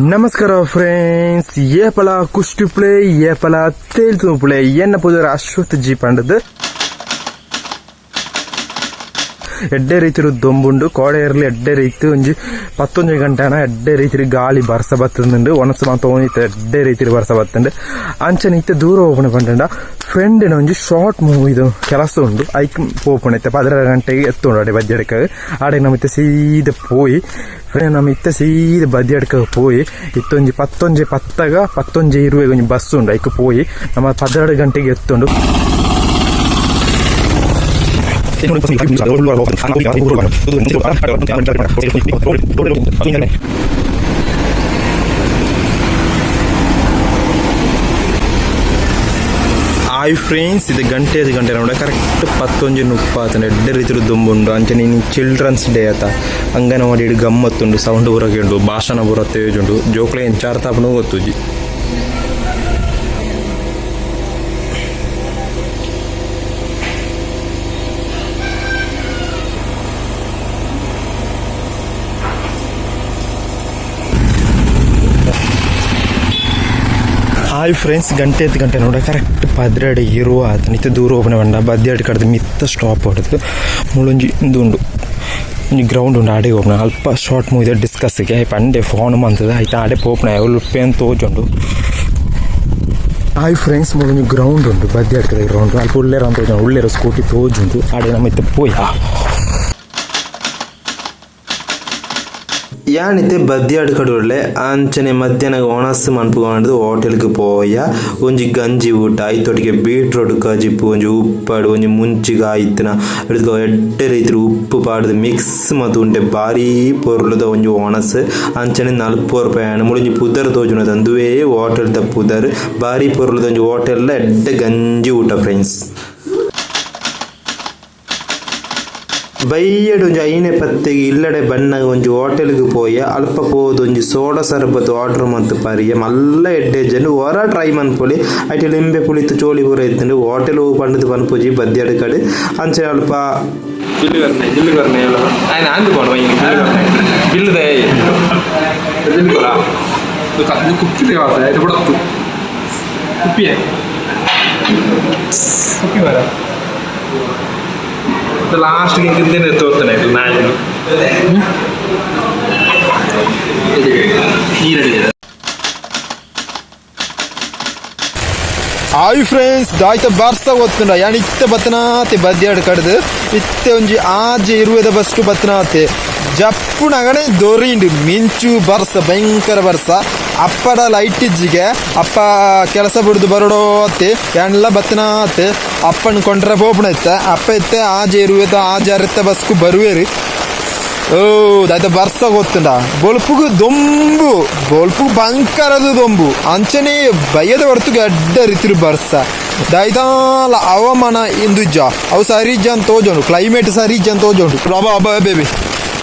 ನಮಸ್ಕಾರ ಫ್ರೆಂಡ್ಸ್, ಏಪಲ ಕುಷ್ಟಿಪ್ಳೆ ಏಪಲ ತೇಲ್ತುಪ್ಳೆ ಎನ್ನ ಪುದರ್ ಅಶ್ವಥ್ ಜಿ ಪಂಡದು ಎಡ್ಡೆ ರೀತಿರು ದೊಂಬುಂಡು ಕೋಡೆ ಇರಲಿ ಎಡ್ಡೆ ರೀತಿ ಒಂಜಿ ಪತ್ತೊಂಜಿ ಗಂಟೆನ ಎಡ್ಡೆ ರೀತಿ ಗಾಳಿ ಬರ್ಸ ಬತ್ತುಂಡು ಒಣಸು ಮಾತ ಓನಿತ್ತು ಎಡ್ಡೆ ರೀತಿ ಬರ್ಸ ಬತ್ತುಂಡು ಅಂಚನೆ ಇತ್ತೆ ದೂರ ಹೋಗೋಣ ಪಂಡ ಫ್ರೆಂಡಿನ ಒಂಜಿ ಶಾರ್ಟ್ ಮೂವಿ ಇದು ಕೆಲಸ ಉಂಡು ಐಕ್ ಪೋಪುಣ ಇತ್ತೆ 16 ಗಂಟೆಗೆ ಎತ್ತುಂಡು ಅಡೆ ಬಜ್ಜೆಡ್ಕ ಆಡೆ ನಮ್ಮ ಇತ್ತೆ ಸೀದ ಪೋಯಿ ಫ್ರೆಂಡ್ ನಮ್ಮ ಇತ್ತೆ ಸೀದ ಬಜ್ಜೆಡ್ಕ ಪೋಯಿ ಇತ್ತೊಂಜಿ ಪತ್ತೊಂಜಿ ಪತ್ತಗ ಪತ್ತೊಂಜಿ ಇರುವೆ ಒಂಜಿ ಬಸ್ ಉಂಡು ಐಕ್ ಪೋಯಿ ನಮ್ಮ 12 ಗಂಟೆಗೆ ಎತ್ತುಂಡು. ಹಾಯ್ ಫ್ರೆಂಡ್ಸ್, ಇದು ಗಂಟೆ ಐದು ಗಂಟೆ ನೋಡ ಕರೆಕ್ಟ್ ಪತ್ತೊಂಜಿ ನುಪ್ಪಾತಂಡ ಎಡ್ಡೆ ರೀತಿಯ ದುಂಬುಂಡು. ಅಂಚನೆ ಇನಿ ಚಿಲ್ಡ್ರನ್ಸ್ ಡೇ ಆತ ಅಂಗನವಾಡಿ ಗಮ್ಮತ್ತುಂಡು, ಸೌಂಡ್ ಬುರಕ್ಕೆ ಉಂಡು, ಭಾಷಣ ಬುರ ತೇಜುಂಡು, ಜೋಕ್ಲೆ ಎಂಚಾರ ತಾಪನು ಗೊತ್ತುಜಿ. ಹಾಯ್ ಫ್ರೆಂಡ್ಸ್, ಗಂಟೆ ಐದು ಗಂಟೆ ನೋಡ ಕರೆಕ್ಟ್ ಪದ್ರಡಿ ಇರುವ ಆತ ನಿತ್ಯ ದೂರ ಓಪನ್ ಬಂಡ ಬದ್ಯಾಡಿ ಕಡ್ದು ಮಿತ್ತ ಸ್ಟಾಪ್ ಹೊಡೆದು ಮುಳುಂಜಿ ಇಂದು ಉಂಡು ಒಂಜಿ ಗ್ರೌಂಡ್ ಉಂಡು ಆಡೆ ಓಪನ ಅಲ್ಪ ಶಾರ್ಟ್ ಮೂವಿ ಡಿಸ್ಕಸ್ಗೆ ಆಯ್ತು ಪಂಡೆ ಫೋನ್ ಮಂತದ ಆಯ್ತು ಆಡೆ ಪೋಪನ ಉಪ್ಪೇನು ತೋಜುಂಡು. ಹಾಯ್ ಫ್ರೆಂಡ್ಸ್, ಮುಳುಂಜಿ ಗ್ರೌಂಡ್ ಉಂಡು ಬದ್ಯಾಡ್ಕದ ಗ್ರೌಂಡ್ ಅಲ್ಪ ಉಳ್ಳೇರ ಅಂತ ತೋಜುಂಡು, ಉಳ್ಳೇರ ಸ್ಕೂಟಿ ತೋಜುಂಡು, ಆಡೆ ನಮ್ಮ ಇತ್ತೆ ಪೋಯ್. ಯಾನಿತ್ತೆ ಬದ್ಯಾಡ್ ಕಡುವಳ್ಳೆ ಅಂಚನೆ ಮಧ್ಯಾಹ್ನ ಒಣಸ್ ಮನ್ಪುಗೊಂಡು ಹೋಟೆಲ್ಗೆ ಪೋಯ ಒಂಜಿ ಗಂಜಿ ಊಟ ಐತೊಟ್ಟಿಗೆ ಬೀಟ್ರೋಟ್ ಕಜಿಪು ಒಂಜಿ ಉಪ್ಪಾಡು ಒಂಜಿ ಮುಂಚಿಗೆ ಆಯ್ತನ ಹಿಡಿದು ಎಡ್ಡೆ ರೈತರು ಉಪ್ಪು ಪಾಡ್ದು ಮಿಕ್ಸ್ ಮತ್ತು ಉಂಟೆ ಭಾರೀ ಪೊರ್ಲುದ ಒಂಜಿ ಒಣಸ್. ಅಂಚನೆ 40 ರೂಪಾಯಿ ಮುಳೊಂಜಿ ಪುದರ್ ತೋಜುನದ ಅಂದುವೇ ಹೋಟೆಲ್ದ ಪುದರ್ ಭಾರೀ ಪೊರ್ಲುದ ಒಂಜಿ ಹೋಟೆಲ್ ಎಡ್ಡೆ ಗಂಜಿ ಊಟ ಫ್ರೆಂಡ್ಸ್. ಬೈಯಡ್ ಒಂಜಿ ಐನೆ ಪತ್ತೆಗೆ ಇಲ್ಲಡೆ ಬಣ್ಣಗ ಒಂಜಿ ಹೋಟೆಲ್ಗೆ ಪೋಯ ಅಲ್ಪ ಪೋದು ಒಂಜಿ ಸೋಡಾ ಸರ್ಬತ್ ಆರ್ಡರ್ ಮಂತ್ ಪರಿಯ ಮಲ್ಲ ಎಡ್ಡೆ ಜನ ಹೊರ ಟ್ರೈ ಮನ್ಪೊಲಿ ಐಟೆ ಲಿಂಬೆ ಪುಳಿತು ಚೋಳಿ ಪೂರ ಇತ್ತುಂಡು ಹೋಟೆಲ್ ಪಂಡದು ಪನ್ಪುಜಿ ಬದ್ಯಾಡ್ ಕಡೆ ಅಂಚೆ ಅಲ್ಪ ಬಿಲ್ಲು ಕರ್ನೆ ಬಿಲ್ಲು ಕರ್ನೆ ఆయన ಆಂದು పోను బిల్లు కర్ನೆ బిల్లు they bill ಕೊರ ಇದು ಕುಪ್ಪಿ ದೇವಾಸ ಇದು ಕೊಡತ್ತು ಕುಪ್ಪಿಯೇ ಕುಪ್ಪಿ ಮರ ಲಾಸ್ಟ್ ಇಂದಿಂದೇನೆ ತೋರ್ತಾನೆ ಇದು ನಾಯಿ ನೀರಡಿದೆ. ಹಾಯ್ ಫ್ರೆಂಡ್ಸ್, ದಾಯ್ತ ಬರ್ಸ ಗೊತ್ತುಂಡ ಯಾನ್ ಇತ್ತೆ ಬತ್ತನಾತೆ ಬದ್ಯಾಡ್ ಕಡ್ದು ಇತ್ತೆ ಒಂಜಿ ಆಜೆ ಇರುವೆದ ಬಸ್ಕು ಬತ್ತನಾತೆ ಜಪ್ಪುನಗನೆ ದೊರಿಂಡು ಮಿಂಚು ಬರ್ಸ ಭಯಂಕರ ಬರ್ಸ ಅಪ್ಪಡ ಲೈಟ್ ಇಜ್ಜಿಗೆ ಅಪ್ಪ ಕೆಲಸ ಬಿಡ್ದು ಬರೋಡೋತೆ ಯಾನ್ಲ ಬತ್ತನಾತೆ ಅಪ್ಪನ ಕೊಂಡ್ರೆ ಪೋಪುಣ ಇತ್ತೆ ಅಪ್ಪ ಇತ್ತೆ ಆಜೆ ಇರುವೆದ ಆಜೆ ಅರೆತ್ತ ಬಸ್ಕು ಬರುವೇರು. ಓ ದಾಯ್ತ ಬರ್ಸ ಗೊತ್ತುಂಡ ಬೊಲ್ಪುಗು ದೊಂಬು ಬೊಲ್ಪು ಭಯಂಕರದ ದೊಂಬು ಅಂಚನೆ ಬಯ್ಯದ ಹೊರತು ಅಡ್ಡ ರೀತಿರು ಬರ್ಸ ದಾಯ್ತಾಲ ಹವಾಮಾನ ಇಂದು ಇಜ್ಜ ಅವು ಸರಿ ಇಜ್ಜ ಅಂತ ತೋಜೋಂಡು ಕ್ಲೈಮೇಟ್ ಸರಿ ಇಜ್ಜ ಅಂತ ತೋಜೋಂಡು. ಅಬ್ಬ ಅಬ್ಬ ಬೇಬಿ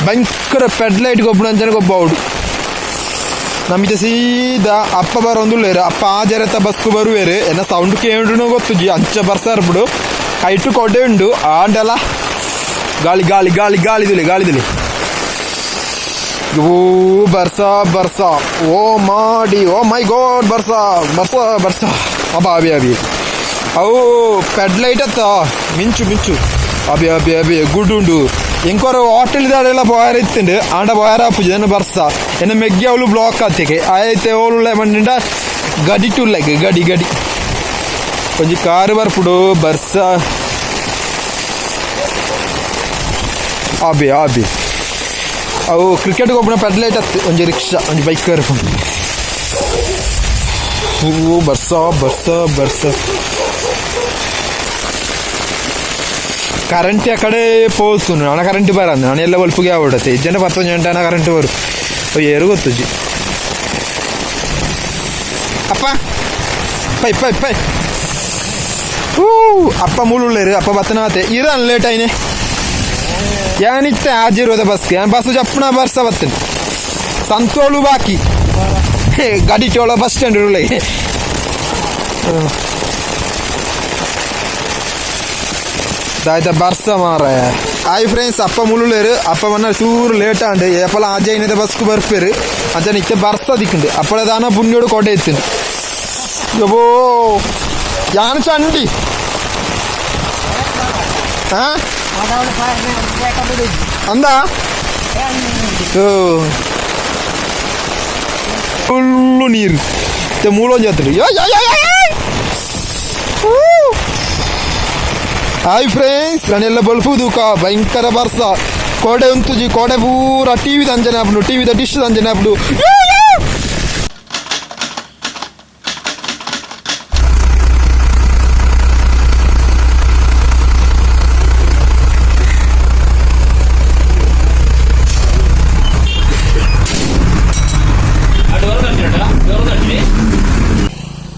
ಭಯಂಕರ ಪೆಡ್ ಲೈಟ್ ಗೊಬ್ಬರ ಅಂಚನೆ ಗೊಬ್ಬ ಅವಡು ನಮಿತ ಸೀದಾ ಅಪ್ಪ ಬರೋಂದುಳ್ಳೇರು ಅಪ್ಪ ಆ ಜರತ ಬಸ್ಕು ಬರುವೇರು ಎನ್ನ ಸೌಂಡ್ ಕೇಂಡು ಗೊತ್ತುಜಿ ಅಂಚ ಬರ್ಸ ಇರ್ಬಿಡು ಕೈಟು ಕೊಡೆ ಉಂಡು ಆಂಡಲ ಗಾಳಿ ಗಾಳಿ ಗಾಳಿ ಗಾಳಿ ದುಲಿ ಗಾಳಿ ದುಲಿ. ಓ ಬರ್ಸ ಬರ್ಸ ಓ ಮಾಡಿ ಓ ಮೈ ಗಾಡ್ ಬರ್ಸ ಬರ್ಸ ಬರ್ಸ ಅಬ್ಬ ಅಬಿ ಅಬಿ ಅವು ಪೆಡ್ ಲೈಟ್ ಅತ್ತ ಮಿಂಚು ಮಿಂಚು ಅಬಿ ಅಬಿ ಅಬಿ ಗುಡ್ ಉಂಡು ಎಂಕೊರ ಹೋಟೆಲ್ ದಾಡೆಲ್ಲ ಪೋಯರ ಇತ್ತುಂಡು ಆಂಡ ಪೋಯರ ಪೂಜೆ ಎನ್ನ ಬರ್ಸ ಎನ್ನ ಮೆಗ್ಗಿ ಅವಳು ಬ್ಲಾಕ್ ಆತಿಗೆ ಆಯ್ತೆ ಓಳುಳ್ಳೆ ಮಂಡಿಂಡ ಗಡಿ ಟುಲ್ಲೆಗ್ ಗಡಿ ಗಡಿ ಒಂಜಿ ಕಾರು ಬರ್ಪುಡು ಬರ್ಸ ಅಬಿ ಅಬಿ ಅವು ಕ್ರಿಕೆಟ್ ಗೊಬ್ಬರ ಪೆಡ್ಲೈಟ್ ಅತ್ತು ಒಂಜಿ ರಿಕ್ಷಾ ಒಂಜಿ ಬೈಕ್ ಬರ್ಪುಂಡು. ಓ ಬರ್ಸ ಬರ್ಸ ಬರ್ಸ ಕರೆಂಟ್ ಆ ಕಡೆ ಪೋತು ನಾನ ಕರೆಂಟ್ ಬರಂದು ನಾನು ಎಲ್ಲ ಬಲ್ಪುಗೆ ಆಗ್ಬಿಡತ್ತೆ ಇಜ್ಜಂಡ ಪತ್ತೊಂಜಿ ಗಂಟೆ ಕರೆಂಟ್ ಬರು ಏರು ಗೊತ್ತುಜಿ. ಅಪ್ಪ ಪೈ ಪೈ ಪೈ ಊ ಅಪ್ಪ ಮೂಳುಳ್ಳೇರು ಅಪ್ಪ ಬತ್ತನಾತೆ ಇರನ್ ಲೇಟ್ ಐನೆ ಯಾನಿತ್ತೆ ಆಜಿರೋದ ಬಸ್ ಯಾನ್ ಬಸ್ ಜಪ್ಪುನ ಬರ್ಸ ಬತ್ತನ್ ಸಂತೋಳು ಬಾಕಿ ಗಾಡಿ ಚೋಳ ಬಸ್ ಸ್ಟ್ಯಾಂಡ್ ಉಳ್ಳೆ. ದಾಯ್ತ ಬರ್ಸ ಮಾರ. ಹಾಯ್ ಫ್ರೆಂಡ್ಸ್, ಅಪ್ಪ ಮುಳ್ಳುಲೇರು. ಅಪ್ಪ ಮನ್ನ ಚೂರು ಲೇಟ್ ಆಂಡ್. ಏಪಲ ಆಜೆ ಬಸ್ಕು ಬರ್ಪೇರು. ಅಂಚನೆ ಇತ್ತೆ ಬರ್ಸ ದಿಕ್ಕುಂಡು. ಅಪ್ಪಳ ದಾನ ಪುಣ್ಯೋಡು ಕೊಡೆ ಇತ್ತು. ಯಬೋ, ಯಾನ್ ಚಂಡಿ. ಹಾ, ಅಂದ ಫುಲ್ಲು ನೀರು. ಇತ್ತೆ ಮೂಲೊಂಜಿ ಆತುಂಡು. ಯೋ ಯೋ ಯೋ ಯೋ. ಹಾಯ್ ಫ್ರೆಂಡ್ಸ್, ನಾನೆಲ್ಲ ಬಲ್ಪು ದೂಕ. ಭಯಂಕರ ಬರ್ಸ. ಕೋಡೆ ಉಂತುಜಿ. ಕೋಡೆ ಪೂರ ಟಿವಿ ಅಂಜನೆ ಆಪುಂಡು, ಟಿವಿದ ಡಿಶ್ ಅಂಜನೆ ಆಪುಂಡು.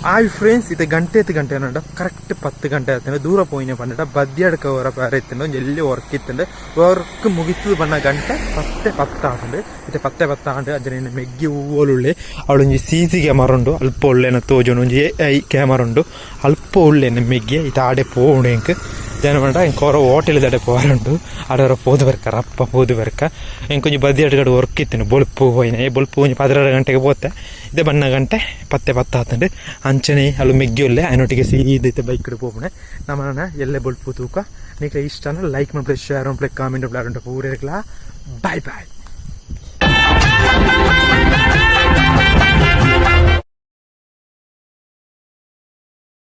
ಹಾಯ್ ಫ್ರೆಂಡ್ಸ್, ಇದು ಗಂಟೆ ಎತ್ತು ಗಂಟೆ ಅನ್ನೋಡ ಕರೆಕ್ಟ್ 10 ಗಂಟೆ ಆಯ್ತು. ದೂರ ಪೋಯಿನ ಪಂಡ ಬದ್ಯಾಡ್ಕ ಅವರ പേര ಇತ್ತುಂಡು. ಒಂಜಿ ಎಲ್ಲಿ ವರ್ಕ್ ಇತ್ತುಂಡು. ವರ್ಕ್ ಮುಗಿತದು ಬಣ್ಣ ಗಂಟೆ 10:10 ಆಂಡ್. ಇತ್ತೆ 10:10 ಆಂಡ್. ಅಂಚನೆ ಮೆಗ್ಗಿ ಓಲುಳ್ಳೆ. ಅವಳೊಂಜಿ ಸಿ ಸಿ ಕ್ಯಾಮರ ಉಂಡು, ಅಲ್ಪ ಉಲ್ಲೇನ ತೋಜುಂಡು. ಒಂಜಿ ಎ I camera ಉಂಡು, ಅಲ್ಪ ಉಲ್ಲೇನ ಮೆಗ್ಗಿ. ಇತ್ತೆ ಆಡೆ ಪೋವುಂಡು ಎಂಕ್ ಜನ ಪಂಡ. ಎಂಕ್ ಹೊರ ಹೋಟೆಲ್ ದಡೆ ಪೋರುಂಡು. ಆಡೆ ಪೋದು ಬರ್ಕ, ರಪ್ಪ ಪೋದು ಬರ್ಕ. ಎಂಕೊಂಜಿ ಬದಿಯಡ್ಗಡೆ ವರ್ಕ್ ಇತ್ತು. ಬೊಲ್ಪು ಪೋಯಿನ, ಬೊಲ್ಪು ಒಂಜಿ 12 ಗಂಟೆಗೆ ಪೋತೆ. ಇದೆ ಬಣ್ಣ ಗಂಟೆ 10:10 ಆತಂಡು. ಅಂಚನೆ ಅಲ್ಲಿ ಮೆಗ್ಗಿ ಉಲ್ಲೆ, ಆಯನೊಟ್ಟಿಗೆ ಸೀದೈತೆ ಬೈಕ್ ಪೋಪುಣೆ. ನಮ್ಮನ ಎಲ್ಲೆ ಬೊಲ್ಪು ತೂಕ. ನಿಕ್ಲೆ ಇಷ್ಟ ಲೈಕ್ ಮಲ್ಪಲೆ, ಶೇರ್ ಮಲ್ಪಲೆ, ಕಾಮೆಂಟ್ ಮಲ್ಪಲೆ. ಪೂರೆಗ್ಲಾ ಬಾಯ್ ಬಾಯ್.